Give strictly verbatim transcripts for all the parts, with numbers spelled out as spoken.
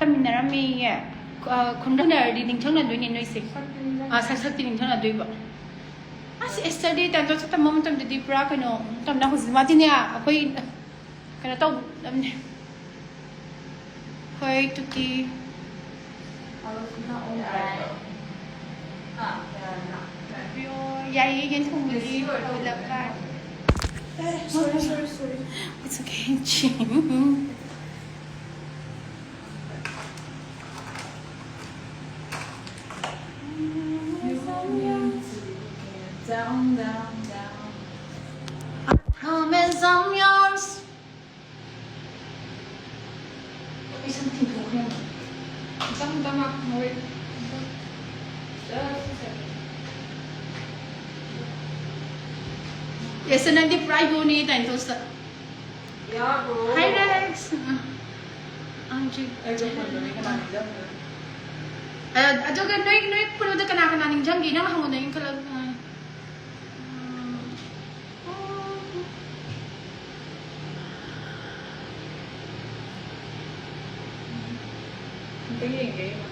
ꯇꯝꯃꯤꯟꯅꯔꯝꯃꯦꯌꯦ꯫ ꯑ, ꯈꯨꯟꯗ ꯎꯅꯔꯗꯤ ꯅꯤꯡꯁꯤꯡꯅꯗꯣꯏꯅꯦ ꯅꯣꯏꯁꯦ꯫ ꯑꯥ, ꯁꯛ ꯁꯛꯇꯤ ꯅꯤꯡꯁꯤꯡꯅꯗꯣꯏꯕ꯫ ꯑꯁ, ꯑꯦꯁꯇꯔꯗꯤ ꯇꯥꯏꯝ ꯇꯣꯁ ꯇꯝꯕ ꯃꯇꯝꯗꯗꯤ ꯄꯨꯔꯥ ꯀꯩꯅꯣ ꯇꯝꯅ, ꯍꯧꯖꯤꯛ ꯃꯥꯗꯤꯅꯦ ꯑꯩꯈꯣꯏ ꯀꯩꯅꯣ ꯇꯧꯗꯕꯅꯦ꯫ ꯍꯣꯏ, ꯇꯨꯀꯤ꯫ ꯌꯥꯏꯌꯦ, ꯌꯦꯟ ꯊꯣꯡꯕꯗꯤ ꯄꯨꯂꯞ ꯀꯥꯏ꯫ Sorry, sorry, sorry. It's okay. Down, down, down. I promise I'm yours. ꯑꯩ ꯁꯝ ꯇꯤꯡꯊꯣꯛꯈ꯭ꯔꯦ꯫ ꯃꯇꯝ ꯃꯇꯝ ꯉꯥꯛ ꯃꯣꯏ꯫ ꯑꯦꯁ, ꯅꯪꯗꯤ ꯄꯨꯔꯥ ꯌꯣꯅꯤ ꯇꯥꯏꯝ ꯇꯣꯁꯇ꯫ ꯌꯥꯕ꯭ꯔꯣ? Hi, Rex. ꯑ, ꯑꯪꯖꯤ꯫ ꯑꯩꯒ ꯐꯣꯟꯗꯅꯦ ꯀꯅꯥ ꯅꯤꯡꯁꯤꯡꯗꯣꯏꯅꯣ? ꯑ, ꯑꯗꯨꯒ ꯅꯣꯏ, ꯅꯣꯏ ꯄꯨꯜꯂꯨꯗ ꯀꯅꯥ ꯀꯅꯥ ꯅꯤꯡꯁꯤꯡꯒꯦ? ꯅꯪ ꯍꯪꯉꯨꯗ, ꯑꯩꯅ ꯈꯜꯂꯛ-, ꯑ, ꯑꯝꯇ ꯌꯦꯡꯒꯦ, ꯏꯃꯥ꯫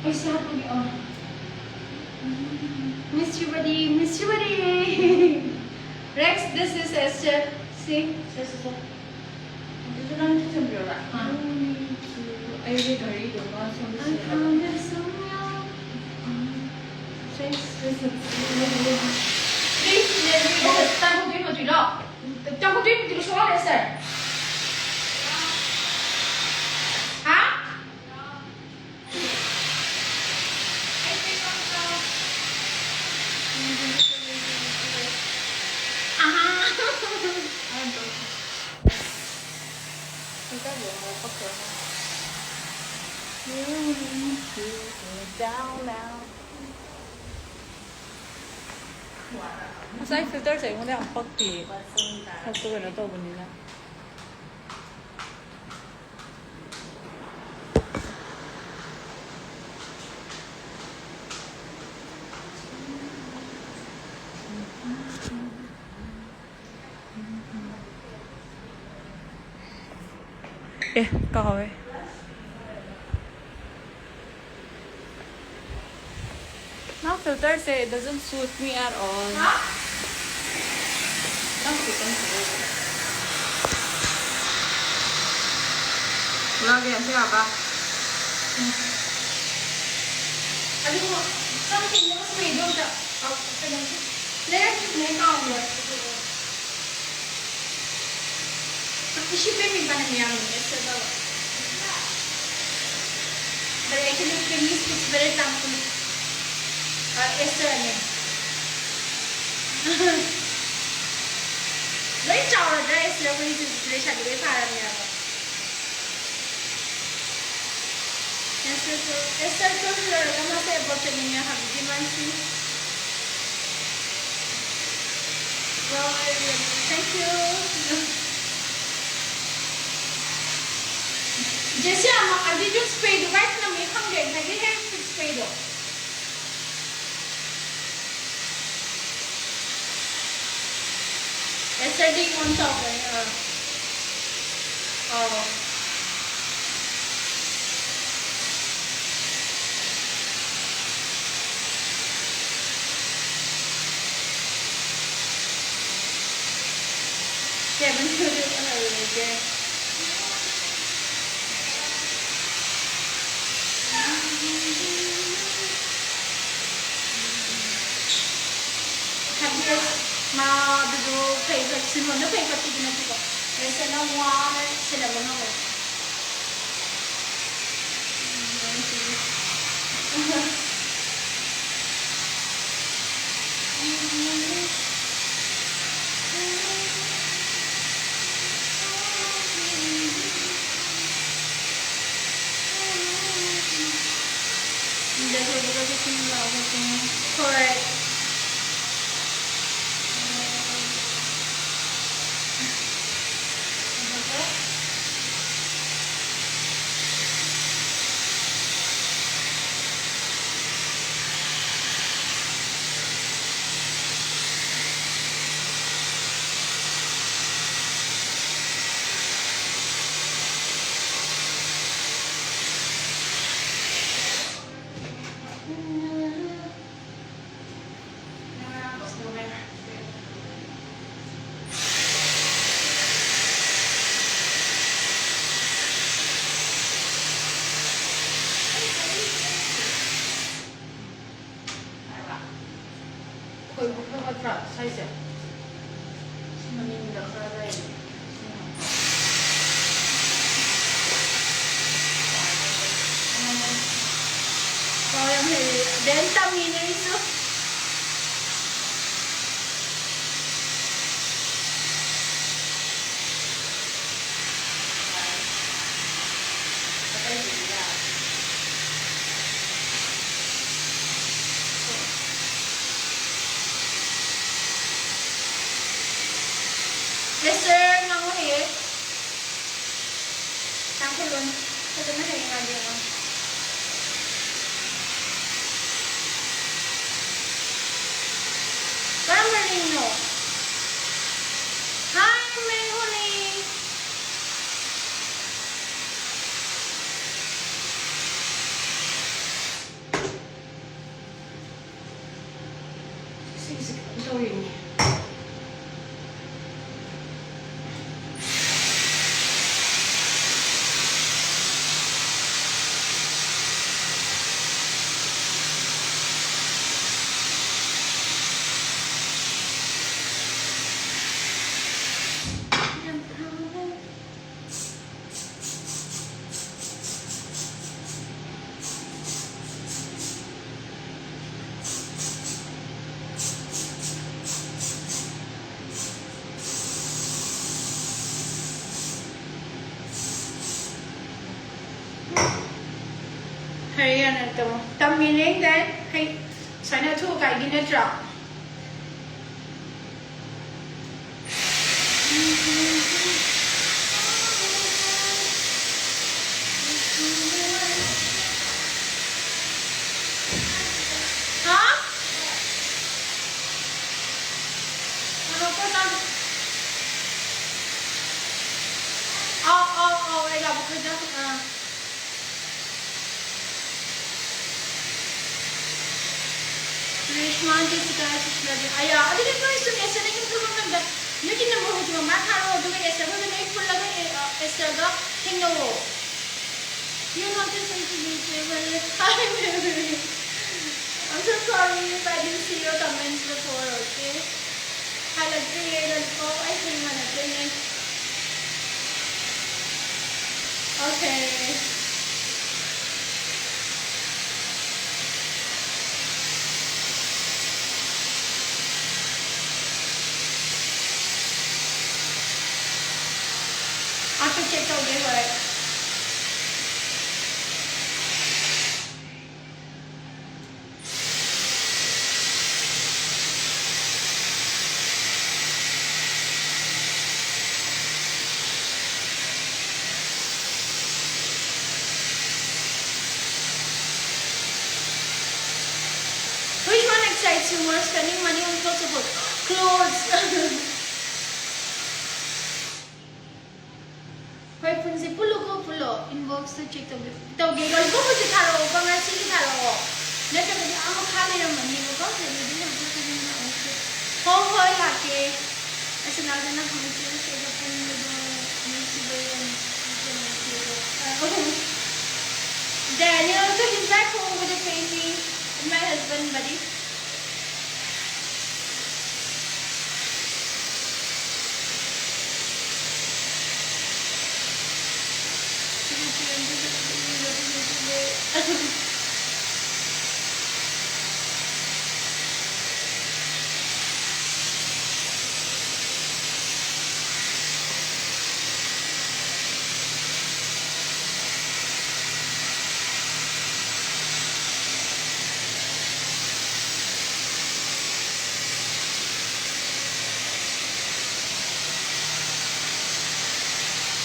ꯄꯩꯁꯥ ꯄꯨꯔꯛꯑꯣ꯫ Miss you, buddy. Miss you, buddy. Rex, this is Esther. See? Sister. ꯑꯗꯨꯁꯨ ꯅꯪ ꯊꯤꯟꯖꯟꯕꯤꯔꯣꯔꯥ? ꯑꯥ꯫ ꯑꯩꯒꯤ ꯘꯔꯤꯗꯨꯃ ꯁꯣꯝꯗ ꯁꯤꯟꯅꯕ꯫ Please, let me go. ꯆꯥꯛ ꯊꯣꯡꯗꯣꯏ ꯃꯆꯨꯗꯣ? ꯆꯥꯛ ꯊꯣꯡꯗꯣꯏ ꯃꯆꯨꯗꯣ ꯁꯣꯛꯍꯜꯂꯦ, sir. ꯍꯥ? ꯑꯍꯥ꯫ ꯉꯁꯥꯏ filterꯁꯦ ꯑꯩꯉꯣꯟꯗ ꯌꯥꯝ ꯄꯛꯇꯦ꯫ ꯁꯛꯇꯣ ꯀꯩꯅꯣ ꯇꯧꯕꯅꯤꯅ꯫ ꯑꯦ, ꯀꯥꯎꯋꯦ꯫ ꯅꯪ filterꯁꯦ doesn't suit me at all. ꯍꯥ? ꯅꯪ filter ꯐꯖꯩ꯫ ꯂꯥꯛꯑꯒꯦ, ꯑꯝꯇ ꯌꯥꯕ? ꯎꯝ꯫ ꯑꯗꯨ ꯆꯪꯈꯤꯅꯕ ꯁꯨꯏꯗꯣ ꯑꯝꯇ, ꯑ, ꯀꯩꯅꯣꯒꯤ ꯂꯩꯔꯛꯈꯤꯕꯅꯦ, ꯀꯥꯎꯈ꯭ꯔꯦ꯫ ꯏꯁꯤꯡ ꯄꯦꯃꯤ ꯄꯅ ꯃꯌꯥꯝ aster Baba. But actually, Pemi speaks very thankful. Uh, Esther again. ꯂꯣꯏ ꯆꯥꯎꯔꯗ꯭ꯔꯥ ꯑꯦꯁꯇꯔ ꯑꯩꯈꯣꯏꯒꯤ ꯂꯩꯁꯥꯕꯤ ꯂꯣꯏ ꯐꯥꯔꯕꯅꯦꯕ꯫ ꯑꯦꯁꯇꯔꯁꯨ, ꯑꯦꯁꯇꯔꯁꯨ ꯂꯣꯏꯔꯒ ꯃꯥꯁꯦ abroad ꯆꯠꯅꯤꯡꯉꯦ ꯍꯥꯏꯕꯒꯤ ꯃꯥꯁꯤ꯫ Well, I really, thank you. ꯖꯦꯁꯤ, ꯑꯃ ꯑꯗꯨꯏꯗꯨ sprayꯗꯨ ꯀꯥꯏ ꯊꯅꯝꯃꯤ ꯈꯪꯗꯦ, ꯉꯁꯥꯏꯒꯤ hair sprayꯗꯣ꯫ ꯑꯦꯁꯇꯔꯗꯤ ꯑꯩꯉꯣꯟꯗ ꯆꯥꯎꯕꯅꯦ, ꯑꯥ꯫ ꯑꯥꯎ꯫ ꯀꯦꯕꯟ ꯁ꯭ꯇꯨꯗꯤꯑꯣꯗ ꯂꯩꯔꯨꯔꯒꯦ꯫ ꯍꯥꯏꯕꯗꯤ ꯑꯁ, ꯃꯥ ꯑꯗꯨꯗꯣ ꯐꯩ ꯈꯣꯠ-, ꯁꯤꯟꯍꯣꯟꯗꯣ ꯐꯩ ꯈꯣꯠꯄꯤꯗꯤ ꯅꯠꯇꯦꯀꯣ꯫ ꯃꯦꯁꯦꯅ ꯋꯥꯅ ꯁꯦꯟꯅꯕ ꯉꯝꯃꯣꯏ꯫ ꯍꯣꯏ꯫ ꯃꯅꯤꯡꯗ ꯈꯔ ꯂꯩ꯫ ꯄꯥꯎ ꯌꯥꯝ ꯍꯩꯔꯦ꯫ ꯗꯦꯟ ꯇꯝꯃꯤꯅꯦ ꯑꯩꯁꯨ꯫ ꯑꯦꯁꯇꯔ ꯉꯥꯡꯉꯣ ꯍꯩꯌꯦ꯫ ꯇꯥꯡꯈꯨꯜꯂꯣꯟ ꯐꯖꯅ ꯍꯩꯌꯦ ꯃꯥꯗꯤ꯫ ꯀꯔꯝꯕ ꯂꯤꯡꯅꯣ? Hi, ꯃꯦꯍꯨꯂꯤ꯫ ꯁꯤꯒꯤꯁꯦ ꯈꯤꯇꯪ ꯇꯧꯔꯤꯅꯦ꯫ ꯍꯩ ꯌꯥꯅ ꯇꯝꯃꯣ꯫ ꯇꯝꯃꯤꯅꯦ ꯑꯩꯅ꯫ ꯍꯩ, ꯁꯨꯃꯥꯏꯅ ꯑꯊꯨ ꯑꯀꯥꯏꯒꯤ ꯅꯠꯇ꯭ꯔꯥ? ꯍꯥ? ꯉꯥꯏꯈꯣꯀꯣ ꯅꯪ꯫ ꯑꯧ, ꯑꯧ, ꯑꯧ, ꯑꯩ ꯂꯥꯛꯄ ꯈꯨꯗꯛ-, ꯑꯥ꯫ ꯔꯦꯁꯃꯥ, ꯖꯦꯁꯤꯀꯥ, ꯁꯨꯁꯤꯂꯥꯗꯤ꯫ ꯑꯌꯥ, ꯑꯗꯨꯗꯤ ꯅꯣꯏꯁꯨ ꯑꯦꯁꯇꯔꯗ ꯌꯨꯝ ꯊꯣꯛꯄ ꯃꯇꯝꯗ ꯅꯣꯏꯒꯤ ꯅꯝꯕꯔ ꯍꯧꯖꯤꯛ ꯃꯃꯥ ꯊꯥꯔꯛꯑꯣ, ꯑꯗꯨꯒ ꯑꯦꯁꯇꯔ ꯍꯣꯏꯒ ꯅꯣꯏ ꯄꯨꯜꯂꯒ, ꯑꯦ, ꯑ, ꯑꯦꯁꯇꯔꯒ ꯊꯦꯡꯅꯧꯑꯣ꯫ You notice me to be favor. Hi, baby. I'm so sorry if I didn't see your comments before, okay? ꯍꯜꯂꯛꯇ꯭ꯔꯤꯌꯦ, ꯂꯣꯂꯤꯄꯣꯞ꯫ ꯑꯩ Okay. ꯑꯝꯇ check ꯇꯧꯒꯦ, ꯍꯣꯏ꯫ Which one excites you more, spending money on clothes or food? Clothes. ꯍꯣꯏ, ꯄꯨꯟꯁꯤ ꯄꯨꯜꯂꯨꯀꯣ, ꯄꯨꯜꯂꯣ꯫ Inbox ꯇ check ꯇꯧꯕꯤꯌꯨ꯫ ꯇꯧꯒꯦ, lollipop ꯍꯧꯖꯤꯛ ꯊꯥꯔꯛꯑꯣꯀꯣ, ꯉꯁꯤꯒꯤ ꯊꯥꯔꯛꯑꯣ꯫ ꯅꯠꯇ꯭ꯔꯒꯗꯤ ꯑꯥ ꯃꯈꯥ ꯂꯩꯔꯝꯃꯅꯦꯕꯀꯣ, ꯗꯦꯜꯂꯤꯗ ꯂꯩꯕꯗꯣ ꯀꯩꯅꯣ ꯂꯥꯛꯑꯣ꯫ ꯍꯣꯏ, ꯍꯣꯏ, ꯂꯥꯛꯀꯦ꯫ ꯑꯁ, ꯅꯥꯗꯅ ꯍꯧꯖꯤꯛ ꯁꯤꯗ ꯄꯨꯟꯕꯗꯣ ꯅꯨꯡꯁꯤꯕ ꯌꯥꯝ ꯅꯨꯡꯁꯤꯕ꯫ Daniel ꯗꯣ ꯍꯤꯟꯖꯥꯡ ꯊꯣꯡꯕꯗ ꯐꯦꯡꯉꯤ, my husband buddy꯫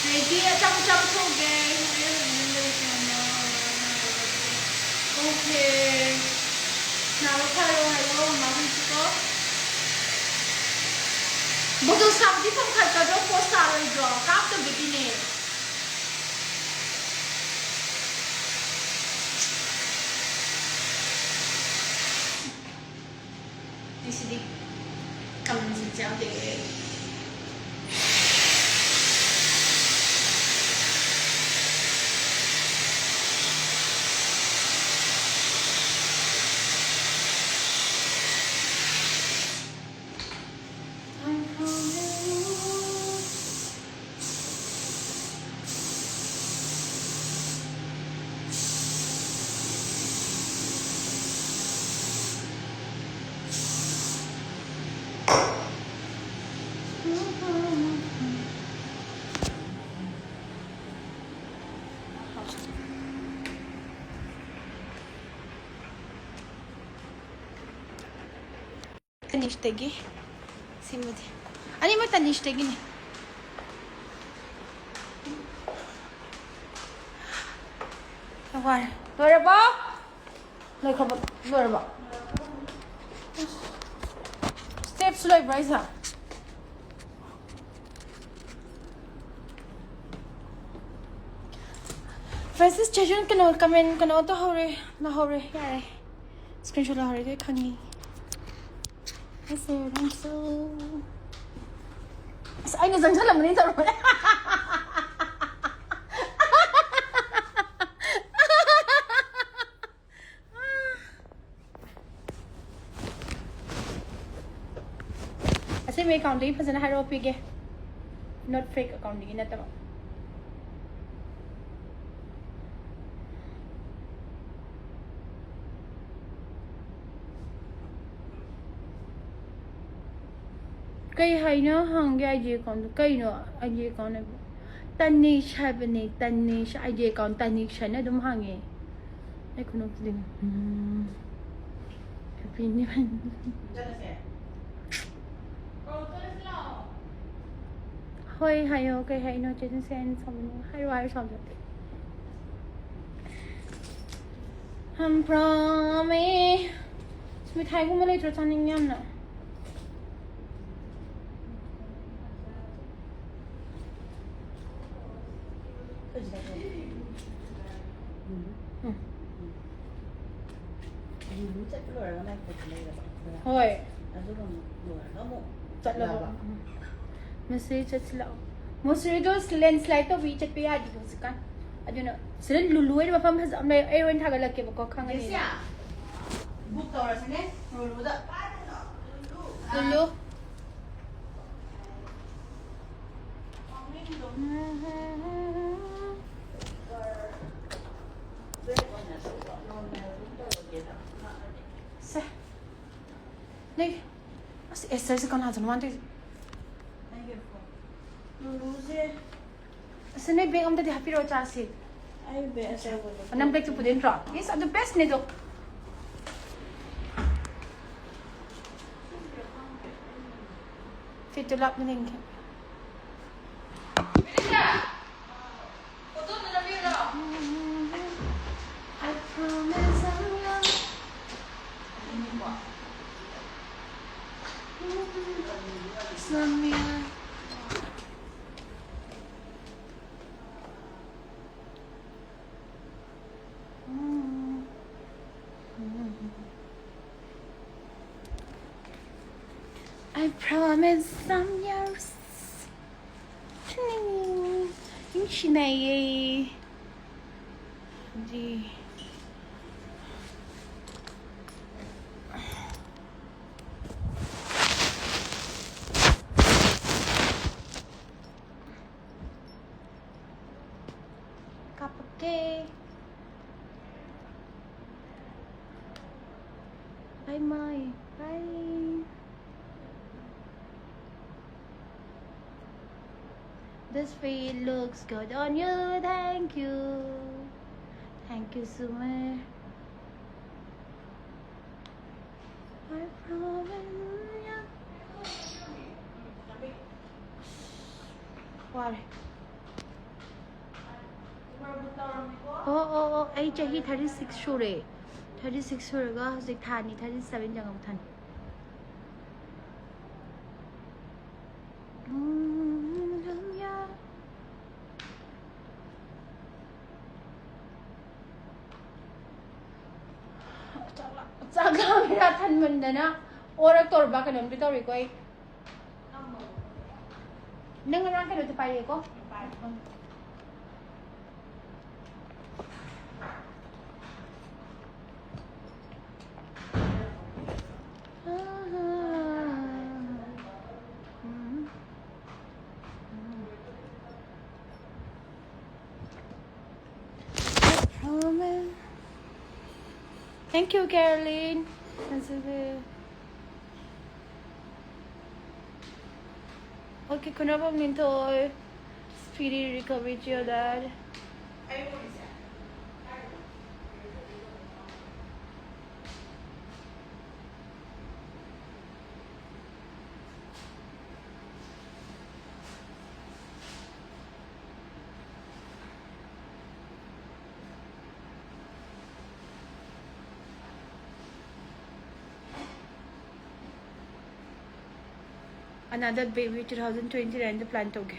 ꯑꯗꯩꯗꯤ ꯑꯆꯝ ꯑꯆꯝ ꯊꯣꯡꯒꯦ꯫ ꯍꯣꯔꯦꯟ ꯍꯣꯔꯦꯟ ꯂꯩꯔꯁꯦ ꯍꯥꯏꯅ꯫ Okay꯫ ꯅꯥꯕ ꯐꯔꯣ ꯍꯥꯏꯌꯣ ꯃꯃꯥꯍꯣꯏꯁꯨꯀꯣ꯫ ꯕꯣꯇꯣꯜ ꯁꯥꯕꯗꯤ ꯄꯥꯡꯈꯠꯀꯗ꯭ꯔꯣ? Post ꯇꯥꯔꯣꯏꯗ꯭ꯔꯣ? ꯀꯥꯞꯇꯕꯒꯤꯅꯦ꯫ ꯉꯁꯤꯗꯤ ꯀꯃꯟ ꯁꯦꯟꯁ ꯌꯥꯎꯗꯦ꯫ ꯇꯅꯤꯁꯇꯒꯤ꯫ ꯁꯤꯃꯗꯤ ꯑꯅꯤꯃꯛ ꯇꯅꯤꯁꯇꯒꯤꯅꯤ꯫ ꯋꯥꯔꯦ꯫ ꯂꯣꯏꯔꯕꯣ? ꯂꯣꯏꯈ꯭ꯔꯕ? ꯂꯣꯏꯔꯕꯣ? ꯁ꯭ꯇꯦꯞꯁꯨ ꯂꯩꯕ꯭ꯔꯣ ꯑꯩꯁꯦ? ꯐ꯭ꯔꯦꯟꯁꯤꯁ ꯆꯦꯖꯨꯟ ꯀꯩꯅꯣ comment ꯀꯩꯅꯣ ꯇꯧꯍꯧꯔꯦ, ꯂꯧꯍꯧꯔꯦ, ꯌꯥꯔꯦ꯫ Screenshot ꯂꯧꯍꯧꯔꯦ, ꯑꯩ ꯈꯪꯉꯤ꯫ ꯑꯁ, ꯑꯩꯅ ꯆꯪꯁꯜꯂꯝꯕꯅꯤ ꯇꯧꯔꯝꯕꯅꯦ꯫ ꯑꯁꯦꯡꯕ account ꯇꯒꯤ ꯐꯖꯅ ꯍꯥꯏꯔꯛꯑꯣ, ꯄꯤꯒꯦ꯫ Not fake account ꯇꯒꯤ ꯅꯠꯇꯕ꯫ ꯀꯩ ꯍꯥꯏꯅꯣ ꯍꯪꯒꯦ? I G account ꯗꯣ ꯀꯩꯅꯣ? I G account ꯍꯥꯏꯕ ꯇꯅꯤꯁ ꯍꯥꯏꯕꯅꯦ, ꯇꯅꯤꯁ꯫ I G account ꯇꯅꯤꯁ ꯍꯥꯏꯅ ꯑꯗꯨꯝ ꯍꯥꯡꯉꯦ꯫ ꯑꯩ ꯈꯨꯅꯣꯛꯇꯨꯗꯤ꯫ ꯎꯝ꯫ Happy New Year꯫ ꯍꯣꯏ ꯍꯥꯏꯌꯣ꯫ ꯀꯩ ꯍꯥꯏꯅꯣ? ꯆꯦ ꯆꯟꯁꯦ ꯑꯩꯅ ꯁꯥꯎꯅꯤꯡꯉꯦ꯫ ꯍꯥꯏꯔꯣ, ꯍꯥꯏꯔꯣ, ꯁꯥꯎꯗꯣ꯫ ꯍꯝ ꯄ꯭ꯔꯣꯃꯤ꯫ ꯃꯤꯊꯥꯏꯒꯨꯝꯕ ꯂꯩꯇ꯭ꯔꯣ? ꯆꯥꯅꯤꯡꯉꯦ ꯌꯥꯝꯅ꯫ ꯎꯝ꯫ ꯂꯨꯂꯨ ꯆꯠꯄ ꯂꯣꯏꯔꯒ ꯂꯥꯏ ꯈꯨꯔꯨꯝꯕ ꯂꯩꯔꯕ? ꯍꯣꯏ꯫ ꯑꯗꯨꯒ ꯑꯃꯨꯛ ꯂꯣꯏꯔꯒ ꯑꯃꯨꯛ ꯆꯠꯂꯕ? ꯆꯠꯂꯕ? ꯎꯝ꯫ ꯃꯁꯤ ꯆꯠꯁꯤꯜꯂꯛꯑꯣ꯫ ꯃꯣꯁꯨꯔꯤꯗꯣ landslide ꯇꯧꯕꯤ ꯆꯠꯄ ꯌꯥꯗꯦ ꯍꯧꯖꯤꯛꯀꯥꯟ꯫ ꯑꯗꯨꯅ ꯁꯤꯗ ꯂꯨꯂꯨ ꯍꯥꯏꯅ ꯃꯐꯝ ꯐꯖꯕ ꯑꯃ ꯂꯩ, ꯑꯩ ꯍꯣꯔꯦꯟ ꯊꯥꯒꯠꯂꯛꯀꯦꯕꯀꯣ, ꯈꯪꯉꯅꯤ꯫ ꯖꯦꯁꯤꯌꯥ, book ꯇꯧꯔꯁꯤꯅꯦ ꯂꯨꯂꯨꯗ꯫ ꯂꯨꯂꯨ꯫ ꯁꯦ꯫ ꯅꯣꯏ, ꯑꯁ, ꯑꯦꯁꯇꯔꯁꯦ ꯀꯅꯥꯗꯅꯣ ꯃꯥꯅ ꯇꯧꯔꯤꯁꯦ? ꯂꯨꯂꯨꯁꯦ꯫ ꯑꯁ, ꯅꯣꯏ bag ꯑꯝꯇꯗꯤ ꯍꯥꯞꯄꯤꯔꯛꯑꯣ, ꯆꯥꯁꯤ꯫ ꯑꯩ bag ꯑꯆꯧꯕꯗꯣ ꯅꯪ bag ꯇꯨ ꯄꯨꯗꯣꯏ ꯅꯠꯇ꯭ꯔꯣ? Yes, ꯑꯗꯨ bestꯅꯦ ꯑꯗꯣ꯫ Fit to love me, thank you. I promise I'm yours. I'm yours. I promise I'm yours. ning ning. ning ning. ꯀꯥꯞꯄꯛꯀꯦ꯫ Bye, my. Bye. This fit looks good on you. Thank you. Thank you, Summer. I promise. ꯋꯥꯔꯦ꯫ ꯑꯣ ꯑꯣ ꯑꯣ, ꯑꯩ ꯆꯍꯤ thirty six ꯁꯨꯔꯦ꯫ Thirty six ꯁꯨꯔꯒ ꯍꯧꯖꯤꯛ ꯊꯥꯅꯤ, thirty seven ꯆꯪꯉꯛꯊꯅꯤ꯫ ꯆꯥꯛ ꯂꯥꯝꯃꯤꯔꯥ ꯊꯟꯃꯟꯗꯅ ꯑꯣꯔꯛꯇꯧꯔꯕ ꯀꯩꯅꯣꯝꯗꯤ ꯇꯧꯔꯤꯀꯣ ꯑꯩ꯫ ꯅꯪ ꯉꯔꯥꯡ ꯀꯩꯅꯣꯗꯤ ꯄꯥꯏꯔꯛꯑꯦꯀꯣ? Thank you, Caroline. Okay, ꯈꯨꯅꯥꯎꯕꯝ ꯅꯤꯡꯊꯣꯏ. Speedy recovery to your dad. Another baby two thousand twenty nine the plan ꯇꯧꯒꯦ꯫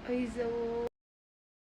ꯑꯩꯁꯨ